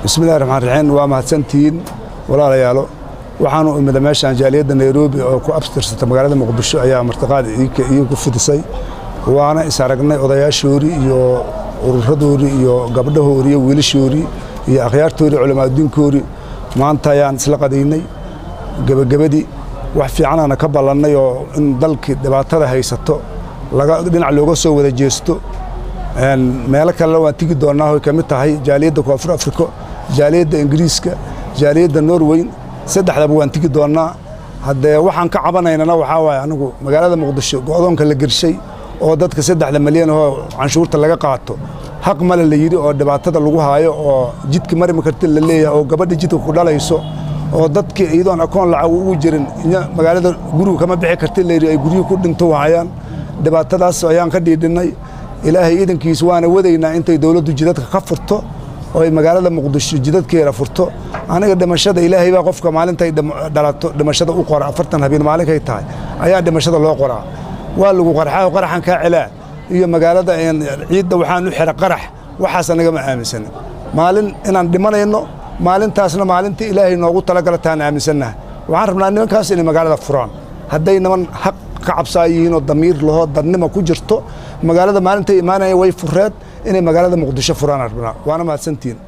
Bismillahi raxmaan raxiim. Waa mahadsantihiin, walaalayaalo. Waxaanu imida meeshaan jaaliyadda Nairobi oo ku abtirsata magaalada Muqdisho ayaa martiqaad iigu fidisay, waana is aragnay odayaashoodii iyo ururadoodii iyo gabdhahoodii iyo wiilashoodii iyo akhyaartoodii, culamaaduinkoodii. Maanta ayaan isla qadaynay. Gebagabadii wax fiicanaana ka ballannay oo in dalkii dhibaatada haysato laga dhinac looga soo wada jeesto. Meelo kalena waan tegi doonnaa, oy ka mid tahay jaaliyadda Koonfur Afriko, jaaliyadda Ingiriiska, jaaliyadda Norweyn. Saddexdaba waan tegi doonnaa. Haddee waxaan ka cabanaynana waxaa waaye anigu magaalada Muqdisho go'doonka la gershay oo dadka 3-da milyan oo canshuurta laga qaato xaq male la yidhi, oo dhibaatada lagu haayo, oo jidka mari ma karti la leeyahay, oo gabadha jidka ku dhalayso, oo dadki iyadoon akoon lacag ugu jirin magaalada guriga kama bixi karti la yidhi, ay guryuhu ku dhinto waayaan. Dhibaatadaas ayaan ka dhiidhinnay. Ilaahay iidankiis waana wadaynaa intay dowladdu jidadka ka furto oo ay magaalada Muqdisho jidadkeeda furto. Aniga dhimashada Ilaahay baa qofka maalintay dhalato dhimashada u qora. 40 habeen maalinkay tahay ayaa dhimashada loo qoraa. Waa lagu qarxaa, qaraxan kaa celaa iyo magaalada ciidda waxaan u xira qarax, waxaas anaga ma aaminsanin. Maalin inaan dhimanayno, maalintaasna maalintii Ilaahay noogu talagala taan aaminsannahay. Waxaan rabnaa nimankaas inay magaalada furaan. Hadday niman xaq ka cabsaa yihiin oo damiir lahoo dadnima ku jirto, magaalada maalintay imaanaya way fureed. Inay magaalada Muqdisho furaan rabnaa. Waana mahadsantihiin.